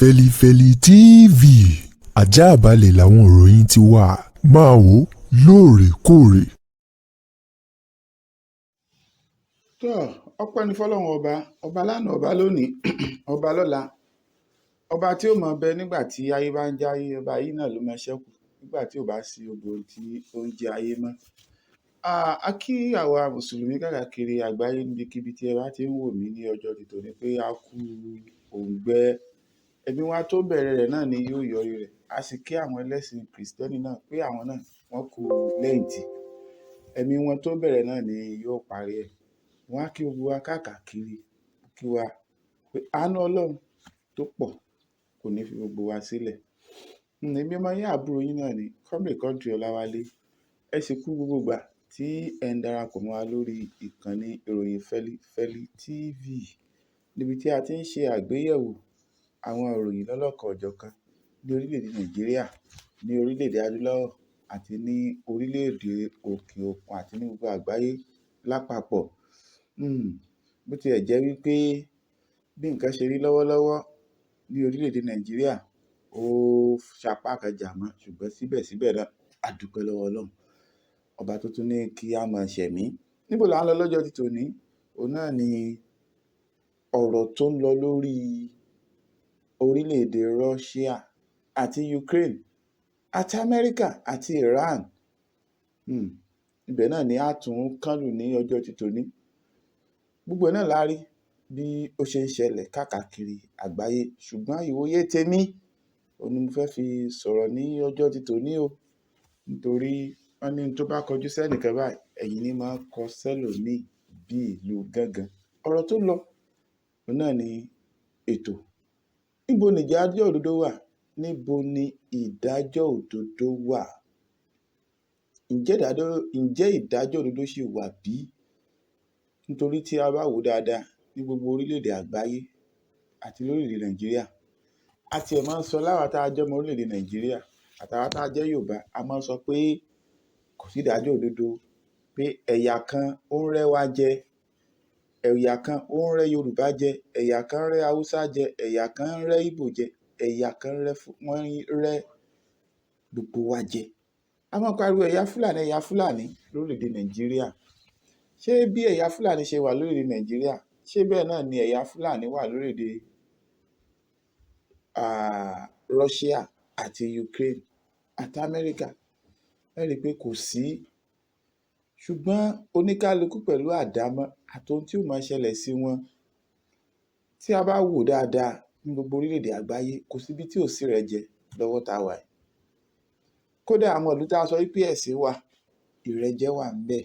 Fẹlifẹli TV ajáàbalẹ̀ làwọn ìròyìn ti wà, máa wò ó lóòrèkóòrè. Tọ́ ọpẹ́ ní fọlọ́run ọba, ọba lánàá, ọba lónìí, ọba lọ́la, ọba tí ó mọ̀ bẹ nígbà tí ayé bá ń jáyé, ọba yìí náà ló máa ṣẹ́kù nígbà tí ò bá sí gbogbo tí ó ń jẹ ayé mọ́. A kí àwa mùsùlùmí káàkiri àgbáyé níbikíbi tí ẹ bá ti ń wò mí ní ọjọ́ ti tòní pé a kú òǹgbẹ, ẹ̀mí wa tó bẹ̀rẹ̀ rẹ̀ náà ni yóò yọrí rẹ̀. A sì kí àwọn ẹlẹ́sìn kìrìsìtẹ́nì náà pé àwọn náà wọ́n kú lẹ́ǹtì, ẹ̀mí wọn tó bẹ̀rẹ̀ náà ni yóò parí ẹ̀. Wọ́n á kí gbogbo wa káàkiri, kí wa pé àánú Ọlọ́run tó pọ̀ kò ní fi gbogbo wa sílẹ̀. Èmi ọmọ yín, àbúrò yín náà ni Comrade Quadri Ọláwálé. Ẹ sì kú gbogbo ìgbà tí ẹ ń darapọ̀ mọ́ wa lórí ìkànnì ìròyìn Fẹlifẹli TV, níbi tí a ti ń ṣe àgbéyẹ̀wò àwọn ìròyìn lọ́lọ́kan-ò-jọ̀kan ní orílẹ̀-èdè Nàìjíríà, ní orílẹ̀-èdè adúláwọ̀ àti ní orílẹ̀-èdè òkè òkun àti ní gbogbo àgbáyé lápapọ̀. Bó tiẹ̀ jẹ́ wípé bí nǹkan ṣe rí lọ́wọ́lọ́wọ́ ní orílẹ̀-èdè Nàìjíríà, ó sapá kan jà mọ́, ṣùgbọ́n síbẹ̀síbẹ̀ náà, a dúpẹ́ lọ́wọ́ Ọlọ́run, ọba tó tún ní kí á máa ṣẹ̀mí. Níbo là ń lọ lọ́jọ́ ti tòní? Òun náà ni ọ̀rọ̀ tó ń lọ lórí orílẹ̀-èdè Russia àti Ukraine àti Amẹ́ríkà àti Iran. Ibẹ̀ náà ni a tún kánlù ní ọjọ́ ti tòní. Gbogbo ẹ̀ náà la rí bí ó ṣe ń ṣẹlẹ̀ káàkiri àgbáyé, ṣùgbọ́n ìwòye tèmi òun ni mo fẹ́ fi sọ̀rọ̀ ní ọjọ́ ti tòní o. Nítorí wọ́n ní tó bá kọjú sẹ́nìkan báyìí, ẹ̀yìn ni máa ń kọ sẹ́lòmíì bí ìlú gángan. Ọ̀rọ̀ tó lọ, òun náà ni ètò. Níbo ni ìdájọ́ òdodo wà? Níbo ni ìdájọ́ òdodo wà? Ǹjẹ́ ìdájọ́ òdodo ṣì wà bí? Nítorí tí a bá wò dáadáa ní gbogbo orílẹ̀-èdè àgbáyé àti lórílẹ̀-èdè Nàìjíríà, a tiẹ̀ máa ń sọ láwa tá a jẹ́ ọmọ orílẹ̀-èdè Nàìjíríà àtàwa tá a jẹ́ Yorùbá, a máa ń sọ pé kò sí ìdájọ́ òdodo, pé ẹ̀yà kan ó ń rẹ́ wa jẹ, ẹ̀yà kan ó ń rẹ́ Yorùbá jẹ, ẹ̀yà kan ń rẹ́ Haúsá jẹ, ẹ̀yà kan ń rẹ́ Ìgbò jẹ, ẹ̀yà kan ń rẹ́, wọ́n ń rẹ́ gbogbo wa jẹ. A máa ń pariwo ẹ̀yà Fúlàní, ẹ̀yà Fúlàní lórílẹ̀-èdè Nàìjíríà. Ṣé bí ẹ̀yà Fúlàní ṣe wà lórílẹ̀-èdè Nàìjíríà, ṣé bẹ́ẹ̀ náà ni ẹ̀yà Fúlàní wà lórílẹ̀-èdè Russia àti Ukraine àti Amẹ́ríkà? Ẹ rí i pé kò sí. Ṣùgbọ́n oníkálukú pẹ̀lú àdámọ́ àti ohun tí ó máa ṣẹlẹ̀ sí wọn. Tí a bá wò dáadáa ní gbogbo orílẹ̀-èdè àgbáyé, kò síbi tí ò sí ìrẹ́jẹ lọ́wọ́ tá a wà yìí. Kódà àwọn ìlú tá a sọ wípé ẹ̀sìn wà, ìrẹ́jẹ wà ńbẹ̀.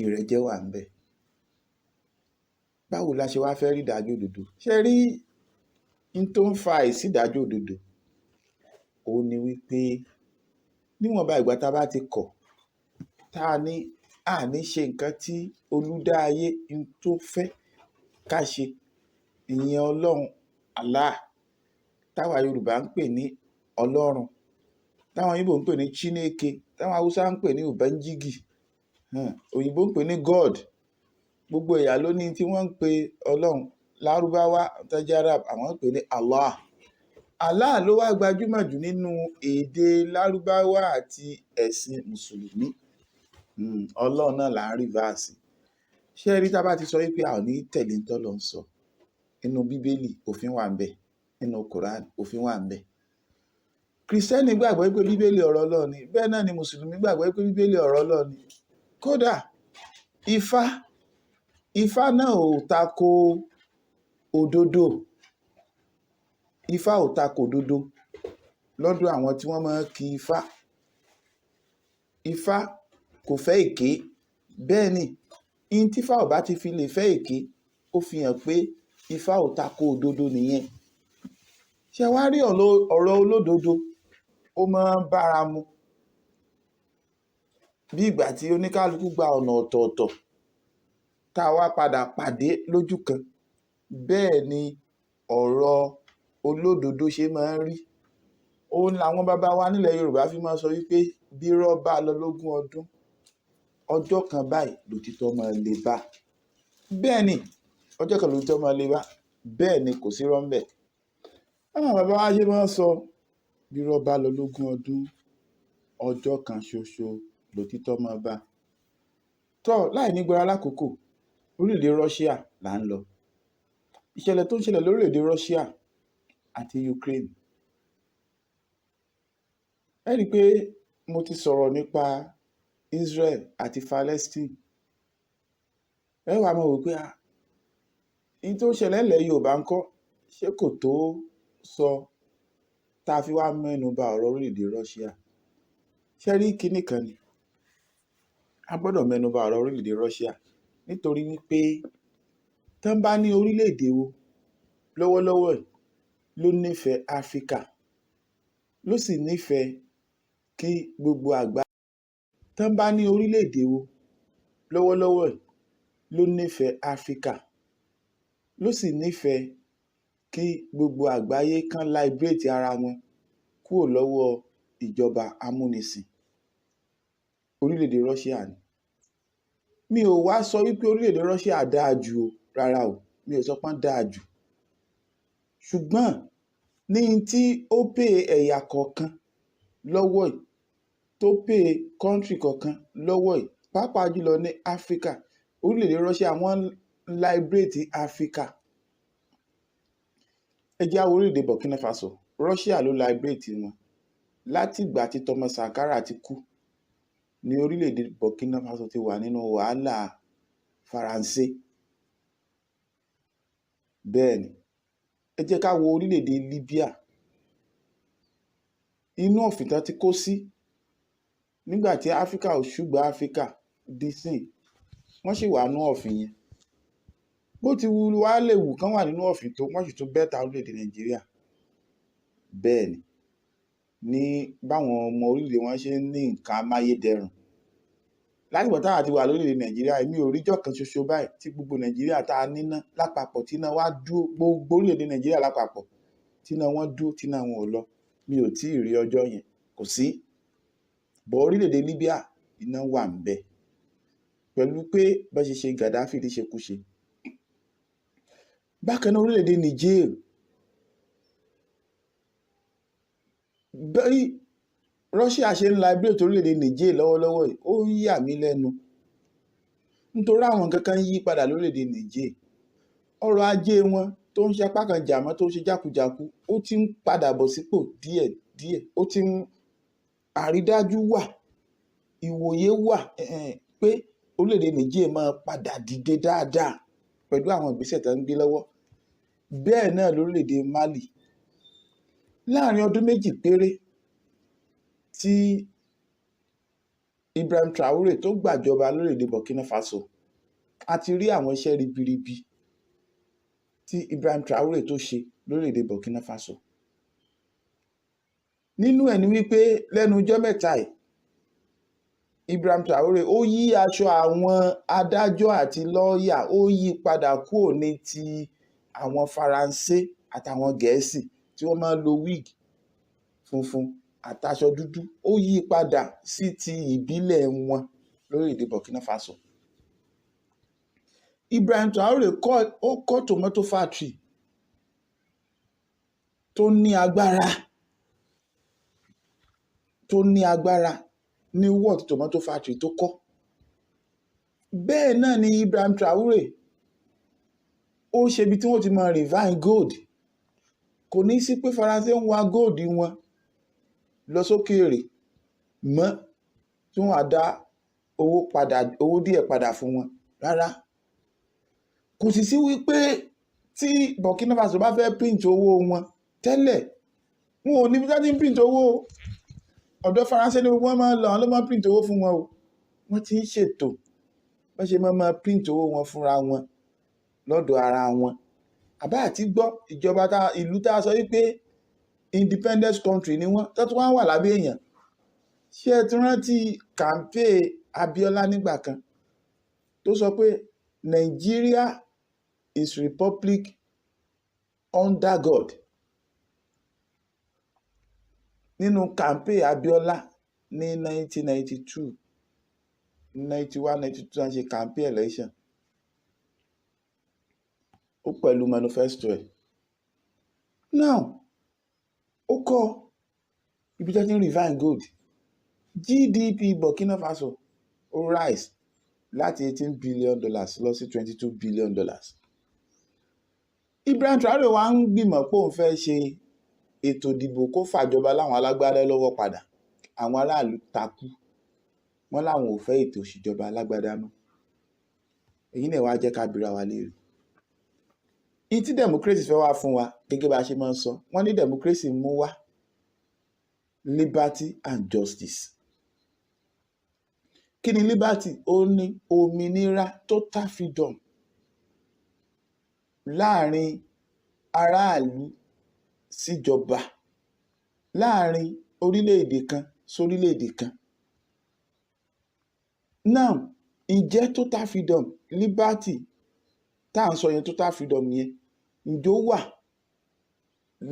Ìrẹ́jẹ wà ńbẹ̀. Báwo la ṣe wá fẹ́ rí ìdájọ́ òdodo? Ṣé ẹ rí n tó ń fa àìsí ìdájọ́ òdodo? Òun ni wípé níwọ̀nba ìgbà tá a bá ti kọ̀, tá a ní a ní ṣe nǹkan tí olúdá ayé n tó fẹ́ ká ṣe, ìyẹn Ọlọ́run Allah, táwa Yorùbá ń pè ní Ọlọ́run, táwọn Ìgbò ń pè ní Chineke, táwọn Haúsá ń pè ní Ubangiji, òyìnbó ń pè ní God. Gbogbo ẹ̀yà ló ní tí wọ́n ń pe Ọlọ́run. Lárúbáwá tó jẹ́ Arab, àwọn ń pè ní Allah. Allah ló wá gbajúmọ̀ jù nínú èdè Lárúbáwá àti ẹ̀sìn Mùsùlùmí. Ọlọ́run náà là ń reverse. Ṣé ẹ rí tá a bá ti sọ wípé a ò ní tẹ̀lé ń tọ́lọ́run sọ? Nínú Bíbélì, òfin wà ńbẹ̀. Nínú Quran, òfin wà ńbẹ̀. Kìrìsìtẹ́nì gbàgbọ́ wípé Bíbélì ọ̀rọ̀ Ọlọ́run ni. Bẹ́ẹ̀ náà ni Mùsùlùmí gbàgbọ́ wípé Bíbélì ọ̀rọ̀ Ọlọ́run ni. Kódà Ifá, Ifá náà ò tako òdodo. Ifá ò tako òdodo lọ́dọ̀ àwọn tí wọ́n máa ń kí Ifá. Ifá kò fẹ́ èké. Bẹ́ẹ̀ ni, in tí Ifá ò bá ti fi lè fẹ́ èké, ó fi hàn pé Ifá ò tako òdodo nìyẹn. Ṣé wá rí ọ̀rọ̀ olódodo, ó máa ń bára mu. Bí ìgbà tí oníkálukú gba ọ̀nà ọ̀tọ̀ọ̀tọ̀ tá a wá padà pàdé lójú kan, bẹ́ẹ̀ ni ọ̀rọ̀ olódodo ṣe máa ń rí. Òun làwọn bàbá wa nílẹ̀ Yorùbá fi máa ń sọ wípé bírọ́ bá lọ lógún ọdún, ọjọ́ kan báyìí lòtítọ́ máa le bá. Bẹ́ẹ̀ ni, ọjọ́ kan lòtítọ́ máa le bá. Bẹ́ẹ̀ ni, kò sí irọ́ ńbẹ̀. Báwọn bàbá wa ṣe máa ń sọ, bí irọ́ bá lọ lógún ọdún, ọjọ́ kan ṣoṣo lòtítọ́ máa bá. Tọ́ láì ní gbọ́ra lákòókò, orílẹ̀-èdè Russia là ń lọ. Ìṣẹ̀lẹ̀ tó ń ṣẹlẹ̀ lórílẹ̀-èdè Russia àti Ukraine. Ẹ rí i pé mo ti sọ̀rọ̀ nípa Israel àti Palestine. Ẹ wàá máa wò pé ah, n tó ṣẹlẹ̀ nílẹ̀ Yorùbá ńkọ́, ṣé kò tó sọ tá a fi wá mẹ́nu ba ọ̀rọ̀ orílẹ̀-èdè Russia? Ṣé rí kinní kan ni? A gbọ́dọ̀ mẹ́nu ba ọ̀rọ̀ orílẹ̀-èdè Russia nítorí wípé tán bá ní orílẹ̀-èdè wo lọ́wọ́lọ́wọ́ yìí ló nífẹ̀ẹ́ Áfríkà, ló sì nífẹ̀ẹ́ kí gbogbo àgbá. Tán bá ní orílẹ̀-èdè wo lọ́wọ́lọ́wọ́ yìí ló nífẹ̀ẹ́ Áfríkà, ló sì nífẹ̀ẹ́ kí gbogbo àgbáyé kán liberate ara wọn kúrò lọ́wọ́ ìjọba amúnisìn, orílẹ̀-èdè Russia ni. Mi ò wá sọ wípé orílẹ̀-èdè Russia dáa jù o, rárá o, mi ò sọ pé wọ́n dáa jù. Ṣùgbọ́n ní n tí ó pè ẹ̀yà kọ̀ọ̀kan lọ́wọ́ yìí, tó pè country kọ̀ọ̀kan lọ́wọ́ yìí, pàápàá jùlọ ní Áfríkà, orílẹ̀-èdè Russia wọ́n liberate Áfríkà. Ẹ jẹ́ á wo orílẹ̀-èdè Burkina Faso, Russia ló liberate wọn. Láti ìgbà tí Thomas Sankara ti kú ní orílẹ̀-èdè Burkina Faso ti wà nínú wàhálà Faransé. Bẹ́ẹ̀ ni, ẹ jẹ́ ká wo orílẹ̀-èdè Libya. Inú ọ̀fìn tán ti kó sí nígbà tí Áfríkà ò ṣùgbà Áfríkà dísìn, wọ́n sì wà nínú ọ̀fìn yẹn. Bó ti wù wá lè wù kán wà nínú ọ̀fìn tó, wọ́n sì tún better orílẹ̀-èdè Nàìjíríà. Bẹ́ẹ̀ ni, ní báwọn ọmọ orílẹ̀-èdè wọn ṣe ń ní nǹkan amáyédẹrùn. Látìgbà táwa ti wà lórílẹ̀-èdè Nàìjíríà, èmi ò ríjọ́ kan ṣoṣo báyìí tí gbogbo Nàìjíríà tá a níná lápapọ̀, tí iná wá dúró, gbogbo orílẹ̀-èdè Nàìjíríà lápapọ̀, tí iná wọn dúró, tí iná wọn ò lọ. Mi ò tíì rí ọjọ́ yẹn, kò sí. But orílẹ̀-èdè Libya, iná wà ńbẹ̀. Pẹ̀lú pé bọ́n ṣe ṣe Gaddafi níṣekúṣe. Bákan náà orílẹ̀-èdè Niger, bí Russia ṣe ń liberate orílẹ̀-èdè Niger lọ́wọ́lọ́wọ́ yìí, ó ń yà mí lẹ́nu. Nítorí àwọn nǹkan kan ń yí padà lórílẹ̀-èdè Niger. Ọrọ̀ ajé wọn tó ń ṣe apá kan jàmọ́ tó ń ṣe jákujàku, ó ti ń padà bọ̀ sípò díẹ̀ díẹ̀. Ó ti ń àrídájú wà, ìwòye wà pé orílẹ̀-èdè Niger máa padà dìde dáadáa pẹ̀lú àwọn ìgbésẹ̀ tó ń gbé lọ́wọ́. Bẹ́ẹ̀ náà lórílẹ̀-èdè Mali. Láàárín ọdún 2 péré tí Ibrahim Traoré tó gbàjọba lórílẹ̀-èdè Burkina Faso, a ti rí àwọn iṣẹ́ ribiribi tí Ibrahim Traoré tó ṣe lórílẹ̀-èdè Burkina Faso. Nínú ẹ̀ ni wípé lẹ́nu ijọ́ mẹ́ta yìí, Ibrahim Traoré ó yí aṣọ àwọn adájọ́ àti lọ́ọ̀yà, ó yí padà kúrò ní ti àwọn Faransé àtàwọn Gẹ̀ẹ́sì tí wọ́n máa ń lo wig funfun àtaṣọ dúdú, ó yí padà sí ti ìbílẹ̀ wọn lórílẹ̀-èdè Burkina Faso. Ibrahim Traoré kọ́, ó kọ́ tomato factory tó ní agbára, tó ní agbára ní world tomato factory tó kọ́. Bẹ́ẹ̀ náà ni Ibrahim Traoré ó ṣe ibi tí wọ́n ti máa refine gold. Kò ní sí pé Faransé ń wa gold wọn lọ sókèèrè mọ́ tí wọ́n á dá owó padà, owó díẹ̀ padà fún wọn. Rárá. Kò sì sí wípé tí Burkina Faso bá fẹ́ print owó wọn tẹ́lẹ̀, wọn ò níbi tí wọ́n ti ń print owó o. Ọ̀dọ̀ Faransé ni gbogbo wọn máa ń lọ, àwọn ló máa ń print owó fún wọn o. Wọ́n ti ń ṣètò bọ́n ṣe máa máa print owó wọn fúnra wọn lọ́dọ̀ ara wọn. Àbá àti gbọ́ ìjọba tá ìlú tá a sọ wípé independent country ni wọ́n, tó tún wá wà lábẹ́ èèyàn. Ṣé ẹ ti rántí campaign Abiola nígbà kan tó sọ pé Nigeria is republic under God? Nínú campaign Abiola ní 1992, 91, 92 wọ́n ṣe campaign election. Ó pẹ̀lú manifesto ẹ̀. Now, Ó kọ́ ibi tó ti ń refine gold. GDP Burkina Faso, ó rise láti $18 billion lọ sí $22 billion. Ibrahim Traore wa ń gbìmọ̀ pé òun fẹ́ ṣe ètò ìdìbò kó fàjọba láwọn alágbádá lọ́wọ́ padà. Àwọn aráàlú takú, wọ́n láwọn ò fẹ́ ètò ìṣèjọba alágbádá mọ́. Èyí náà wá jẹ́ ká bira wa léèrè. Ìyí tí democracy fẹ́ wá fún wa, gẹ́gẹ́ bá a ṣe máa ń sọ, wọ́n ní democracy mú wá liberty and justice. Kí ni liberty? Ó ní òmìnira, total freedom láàrin aráàlú síjọba, láàrin orílẹ̀-èdè kan sórílẹ̀-èdè kan. Now, ǹjẹ́ total freedom, liberty tá à ń sọ yẹn, total freedom yẹn, ǹjẹ́ ó wà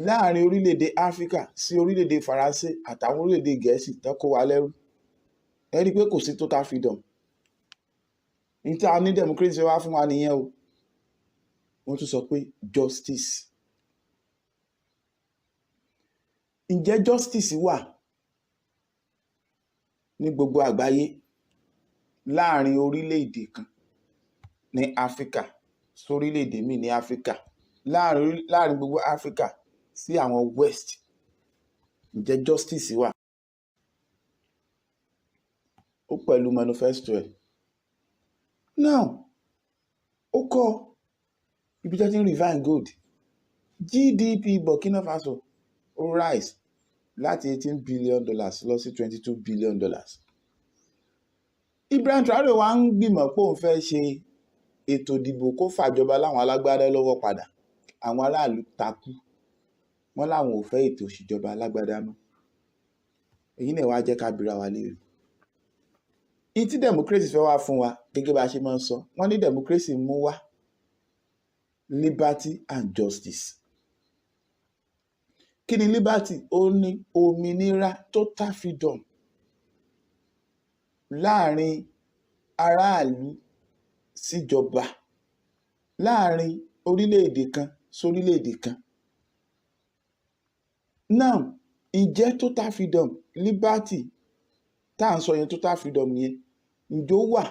láàrin orílẹ̀-èdè Áfíríkà sí orílẹ̀-èdè Faransé àtàwọn orílẹ̀-èdè Gẹ̀ẹ́sì tán kó wa lẹ́rú? Ẹ rí i pé kò sí total freedom. Ní tá a ní democracy wá fún wa nìyẹn o. Wọ́n tún sọ pé justice. Ǹjẹ́ justice wà ní gbogbo àgbáyé láàrin orílẹ̀-èdè kan ní Áfríkà sórílẹ̀-èdè míì ní Áfríkà, láàrin gbogbo Áfríkà sí àwọn West? Ǹjẹ́ justice wà? Ó pẹ̀lú manifesto ẹ̀. Now, ó kọ́ ibi tó ti ń refine gold. GDP Burkina Faso, ó rise láti $18 billion lọ sí $22 billion. Ibrahim Traore wa ń gbìmọ̀ pé òun fẹ́ ṣe ètò ìdìbò kó fàjọba láwọn alágbádá lọ́wọ́ padà. Àwọn aráàlú takú, wọ́n láwọn ò fẹ́ ètò ìṣèjọba alágbádá mọ́. Èyí náà wá jẹ́ ká bira wa léèrè. Ìyí tí democracy fẹ́ wá fún wa, gẹ́gẹ́ bá a ṣe máa ń sọ, wọ́n ní democracy mú wá liberty and justice. Kí ni liberty? Ó ní òmìnira, total freedom láàrin aráàlú síjọba, láàrin orílẹ̀-èdè kan sórílẹ̀-èdè kan. Now, ǹjẹ́ total freedom, liberty tá à ń sọ yẹn, total freedom yẹn, ǹjẹ́ ó wà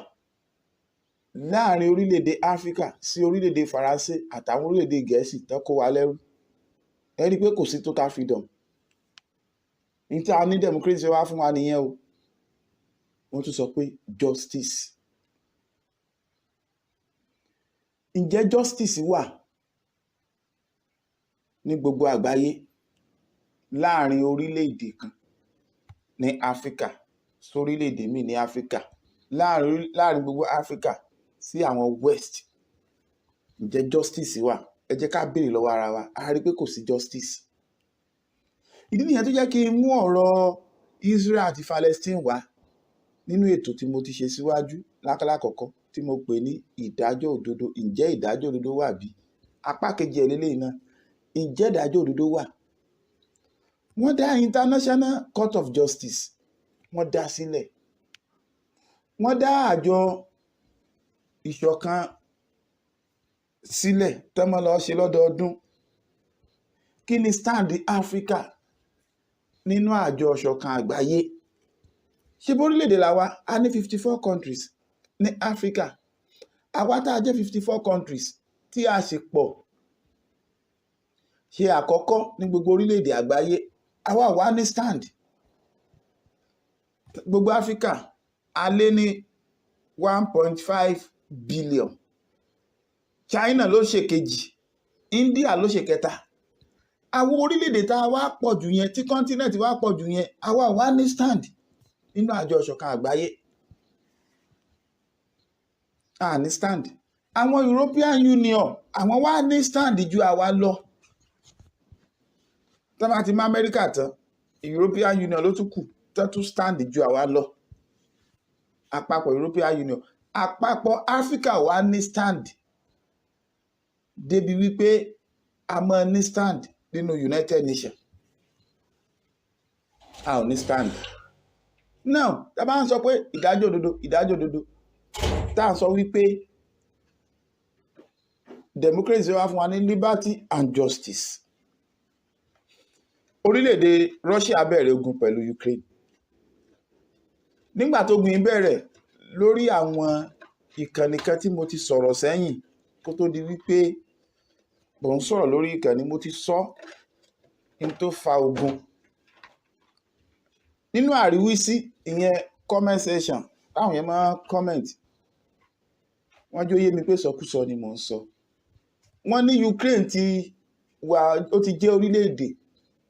láàrin orílẹ̀-èdè Áfríkà sí orílẹ̀-èdè Faransé àtàwọn orílẹ̀-èdè Gẹ̀ẹ́sì tán kó wa lẹ́rú? Ẹ rí i pé kò sí total freedom. Ní tá a ní democracy wá fún wa nìyẹn o. Wọ́n tún sọ pé justice. Ǹjẹ́ justice wà ní gbogbo àgbáyé láàrin orílẹ̀-èdè kan ní Áfríkà sórílẹ̀-èdè míì ní Áfríkà, láàrin gbogbo Áfríkà sí àwọn West? Ǹjẹ́ justice wà? Ẹ jẹ́ ká béèrè lọ́wọ́ ara wa. A rí i pé kò sí justice. Ìdí nìyẹn tó jẹ́ kí n mú ọ̀rọ̀ Israel àti Palestine wá nínú ètò tí mo ti ṣe síwájú lákàlákọ̀ọ́kọ́ tí mo pè ní ìdájọ́ òdodo. Ǹjẹ́ ìdájọ́ òdodo wà bí? Apá kejì ẹ̀ lélẹ́yìí náà. Ǹjẹ́ ìdájọ́ òdodo wà? Wọ́n dá International Court of Justice, wọ́n dá sílẹ̀. Wọ́n dá àjọ ìṣọ̀kan sílẹ̀ tọ́mọ lọ ṣe lọ́dọọdún. Kí ni stand Africa nínú àjọ ìṣọ̀kan àgbáyé? Ṣé bórílẹ̀-èdè làwa? A ní 54 countries ní Africa. Àwa tá a jẹ́ 54 countries tí a sì pọ̀ ṣe àkọ́kọ́ ní gbogbo orílẹ̀-èdè àgbáyé, àwa wà ní stand. Gbogbo Africa, a lé ní 1.5 billion. China ló ṣe kejì, India ló ṣe kẹta. Àwọn orílẹ̀-èdè tá a wá pọ̀ jù yẹn, tí continent wá pọ̀ jù yẹn, àwa wà ní stand nínú àjọ ìṣọ̀kan àgbáyé. A ní stand. Àwọn European Union, àwọn wá ní stand ju àwa lọ. Tó bá ti mú Amẹ́ríkà tán, European Union ló tún kù tó tún stand ju àwa lọ. Àpapọ̀ European Union, àpapọ̀ Africa wá ní stand débi wípé a máa ní stand nínú United Nations. A ò ní stand. Now, tá a bá ń sọ pé ìdájọ́ òdodo, ìdájọ́ òdodo, tá à ń sọ wípé democracy wá fún wa ní liberty and justice. Orílẹ̀-èdè Russia bẹ̀rẹ̀ ogun pẹ̀lú Ukraine. Nígbà tó gun bẹ̀rẹ̀, lórí àwọn ìkànnì kan tí mo ti sọ̀rọ̀ sẹ́yìn kó tó di wípé mò ń sọ̀rọ̀ lórí ìkànnì, mo ti sọ ní tó fa ogun. Nínú àríwísí, ìyẹn comment section táwọn yẹn máa ń comment, wọ́n jó yé mi pé sọkúsọ ni mò ń sọ. Wọ́n ní Ukraine ti wà, ó ti jẹ́ orílẹ̀-èdè,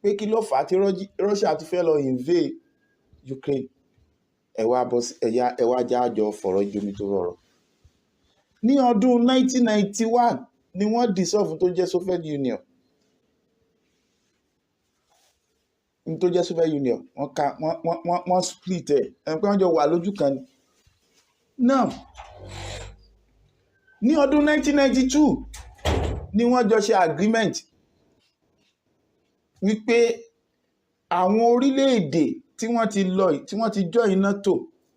pé kí ló fà á tí Russia ti fẹ́ lọ invade Ukraine? Ẹ wá bọ́ sí ẹ̀yà, ẹ wá já jọ fọ̀rọ̀ jomi tó rọrọ̀. Ní ọdún 1991 ni wọ́n dissolve tó jẹ́ Soviet Union. Ní tó jẹ́ Soviet Union, wọ́n ka wọ́n split ẹ̀ ẹ̀ pé wọ́n jọ wà lójú kan ni. Now, ní ọdún 1992 ni wọ́n jọ ṣe agreement wípé àwọn orílẹ̀-èdè tí wọ́n ti lọ yìí, tí wọ́n ti join NATO,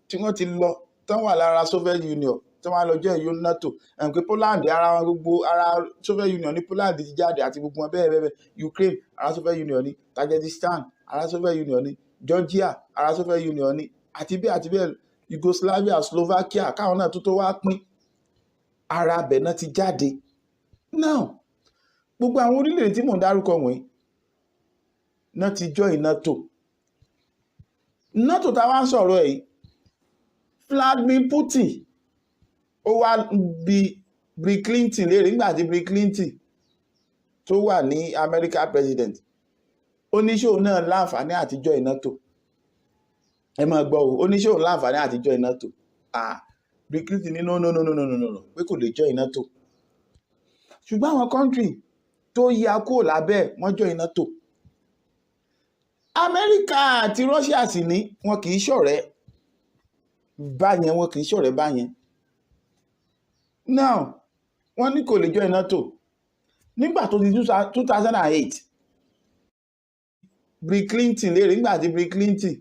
tí wọ́n ti lọ tán wà lára Soviet Union, tí wọ́n á lọ join NATO, ẹ̀ pé Poland ara wọn, gbogbo ara Soviet Union ní Poland ti jáde àti gbogbo wọn bẹ́ẹ̀ bẹ́ẹ̀ bẹ́ẹ̀. Ukraine, ara Soviet Union ní. Tajikistan, ara Soviet Union ní. Georgia, ara Soviet Union ní, àti bẹ́ẹ̀ àti bẹ́ẹ̀. Yugoslavia, Slovakia, káwọn náà tó wá pín, ara abẹ̀ náà ti jáde. Now, gbogbo àwọn orílẹ̀-èdè tí mò ń dárúkọ wọ̀nyí náà ti join NATO. NATO tá a wá ń sọ̀rọ̀ ẹ̀ yìí, Vladimir Putin ó wá bi Bill Clinton léèrè nígbà tí Bill Clinton tó wà ní America president. Oníṣòwò náà láǹfààní àti join NATO. Ẹ máa gbọ́ o, oníṣòwò láǹfààní àti join NATO. Ah, Bill Clinton ní no, no, no, no, no, no, no, pé kò lè join NATO, ṣùgbọ́n àwọn country tó ya kúrò lábẹ́ wọ́n join NATO. Amẹ́ríkà àti Russia sì ní wọn kì í ṣọ̀rẹ́ báyẹn, wọn kì í ṣọ̀rẹ́ báyẹn. Now, wọ́n ní kò lè join NATO. Nígbà tó di 2008, Bill Clinton léèrè nígbà tí Bill Clinton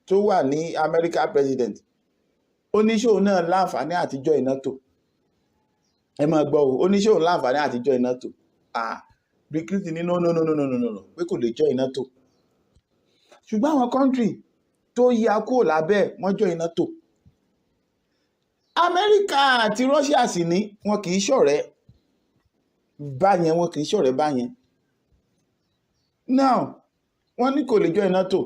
tó wà ní America president, oníṣòwò náà láǹfààní àti join NATO. Ẹ máa gbọ́ o, oníṣòwò láǹfààní àti join NATO. Ah, Bill Clinton ní no, no, no, no, no, no, no, pé kò lè join NATO, ṣùgbọ́n àwọn country tó ya kúrò lábẹ́ wọ́n join NATO. Amẹ́ríkà àti Russia sì ní wọn kì í ṣọ̀rẹ́ báyẹn, wọn kì í ṣọ̀rẹ́ báyẹn. Now, wọ́n ní kò lè join NATO.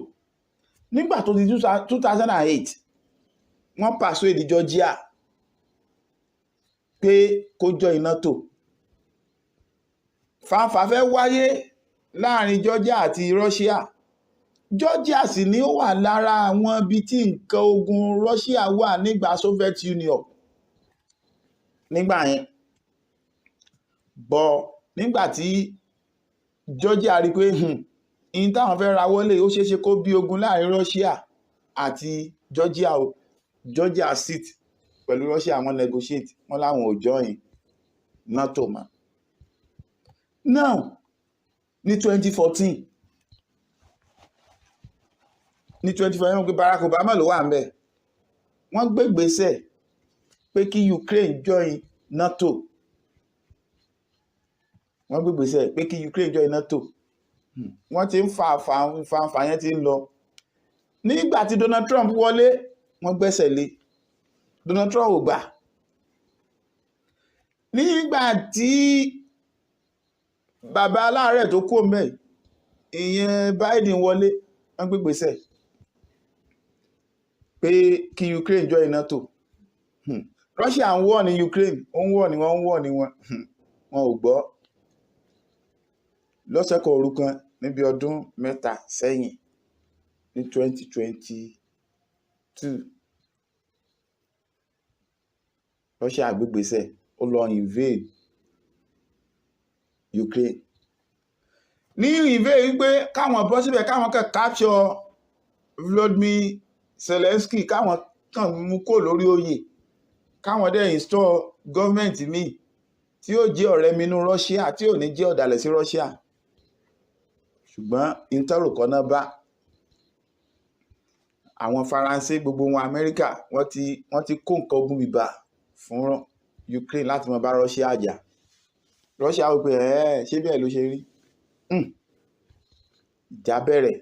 Nígbà tó di 2008, wọ́n persuade Georgia pé kó join NATO. Fàǹfà fẹ́ wáyé láàrin Georgia àti Russia. Georgia sì ní ó wà lára àwọn ibi tí nǹkan ogun Russia wà nígbà Soviet Union nígbà yẹn bọ̀. Nígbà tí Georgia rí pé in táwọn fẹ́ ra wọlé, ó ṣeé ṣe kó bí ogun láàrin Russia àti Georgia o, Georgia sit pẹ̀lú Russia, wọ́n negotiate, wọ́n láwọn ò join NATO mọ́. Now, ní 2014, ní 2014, pé Barack Obama ló wà ń bẹ̀, wọ́n gbé ìgbésẹ̀ pé kí Ukraine join NATO. Wọ́n gbé ìgbésẹ̀ pé kí Ukraine join NATO. Wọ́n ti ń fa fa fa fa yẹn ti ń lọ. Nígbà tí Donald Trump wọlé, wọ́n gbẹ́sẹ̀ lé. Donald Trump ò gbà. Nígbà tí bàbá aláàárẹ̀ tó kú ọmọ, ìyẹn Biden, wọlé, wọ́n gbé ìgbésẹ̀ pé kí Ukraine join NATO. Russia ń wọ̀ ní Ukraine, ó ń wọ̀ ní wọ́n, ń wọ̀ ní wọn, wọn ò gbọ́. Lọ́sẹ̀ kan òru kan níbi ọdún 3 sẹ́yìn, ní 2022, Russia gbégbèsè, ó lọ invade Ukraine. Ní invade wípé káwọn bọ́ síbẹ̀, káwọn kàn capture Volodymyr Zelensky, káwọn kàn mú kó lórí oyè, káwọn dẹ̀ install gọ́ọ̀mẹ̀ntì míì tí ó jẹ́ ọ̀rẹ́ mi inú Russia, tí ò ní jẹ́ ọ̀dàlẹ̀ sí Russia. Ṣùgbọ́n interrogation náà bá àwọn Faransé, gbogbo wọn, Amẹ́ríkà, wọ́n ti kó nǹkan ogun bìbà fún Ukraine láti máa bá Russia jà. Russia wò pé ẹ̀ ṣé bẹ́ẹ̀ ló ṣe rí. Ìjà bẹ̀rẹ̀,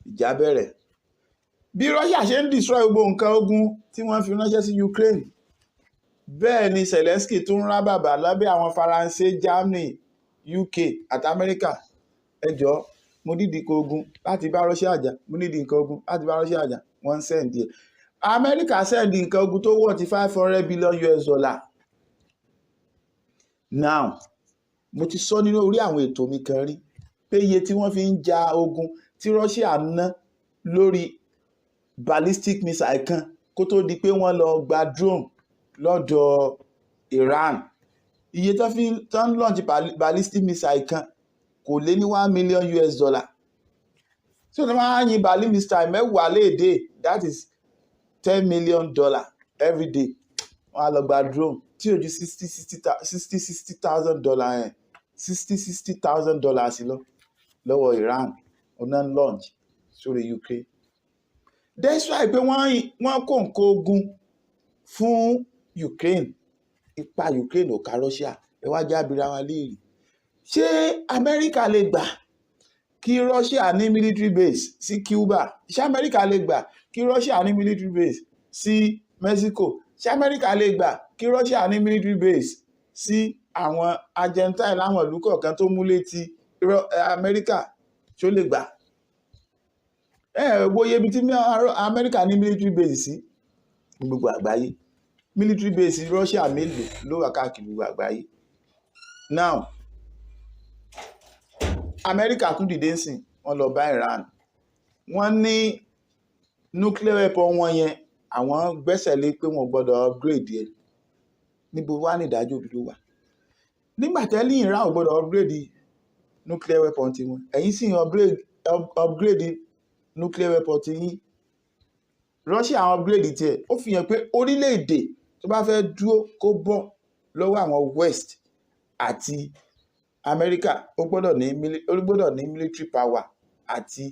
ìjà bẹ̀rẹ̀. Bí Russia ṣe ń destroy gbogbo nǹkan ogun tí wọ́n fi ránṣẹ́ sí Ukraine, bẹ́ẹ̀ ni Zelensky tún ń rá bàbà lábẹ́ àwọn Faransé, Germany, UK àti Amẹ́ríkà. Ẹ jọ̀ọ́, mo need nǹkan ogun láti bá Russia jà, mo need nǹkan ogun láti bá Russia jà. Wọ́n ń send ẹ̀. Amẹ́ríkà send nǹkan ogun tó wọ̀ ti $500 billion. Now, mo ti sọ nínú orí àwọn ètò mi kan rí pé iye tí wọ́n fi ń ja ogun tí Russia ná lórí ballistic missile kan kó tó di pé wọ́n lọ gba drone lọ́dọ̀ Iran, iye tó fi tó ń launch ballistic missile kan kò lé ní US$1 million. Tí wọ́n máa ń yin ballistic missile 10 léèdè, that is $10 million every day. Wọ́n á lọ gba drone tí ò ju sixty sixty sixty sixty thousand dollar yẹn, $60,000 lọ lọ́wọ́ Iran, ọ̀nà launch sórí Ukraine. That's why pé wọ́n kó nǹkan ogun fún Ukraine, ipa Ukraine ò ká Russia. Ẹ wá já abira wa léèrè, ṣé Amẹ́ríkà lè gbà kí Russia ní military base sí Cuba? Ṣé Amẹ́ríkà lè gbà kí Russia ní military base sí Mexico? Ṣé Amẹ́ríkà lè gbà kí Russia ní military base sí àwọn Argentine, láwọn ìlú kọ̀ọ̀kan tó mú létí Amẹ́ríkà? Ṣó lè gbà? Ẹ wo iye ibi tí Amẹ́ríkà ní military base sí ní gbogbo àgbáyé. Military base Russia mélòó ló wà káàkiri gbogbo àgbáyé? Now, Amẹ́ríkà tún dìde ń sìn, wọ́n lọ bá Iran, wọ́n ní nuclear weapon wọn yẹn, àwọn gbẹ́sẹ̀ lé pé wọ́n gbọ́dọ̀ upgrade ẹ̀. Níbo wá ní ìdájọ́ òdodo wà nígbà tẹ́lẹ̀? Iran ò gbọ́dọ̀ upgrade nuclear weapon tiwọn, ẹ̀yin sì ń upgrade nuclear weapon ti yín. Russia àwọn upgrade tiẹ̀. Ó fi hàn pé orílẹ̀-èdè tó bá fẹ́ dúró kó bọ́ lọ́wọ́ àwọn West àti Amẹ́ríkà, ó gbọ́dọ̀ ní military power àti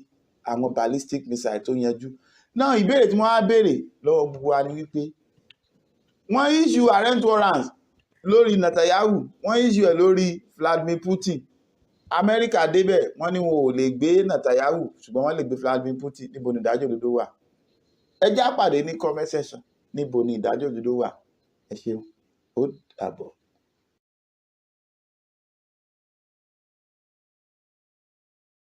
àwọn ballistic missile tó yanjú náà. Ìbéèrè tí wọ́n á béèrè lọ́wọ́ gbogbo wa ni wípé wọ́n issue arrest warrant lórí Netanyahu, wọ́n issue ẹ̀ lórí Vladimir Putin. Amẹ́ríkà débẹ̀, wọ́n ní wọn ò lè gbé Netanyahu, ṣùgbọ́n wọ́n lè gbé Vladimir Putin. Níbo ni ìdájọ́ òdodo wà? Ẹ já pàdé ní comment section. Níbo ni ìdájọ́ òdodo wà? Ẹ ṣeun, ó dàbọ̀.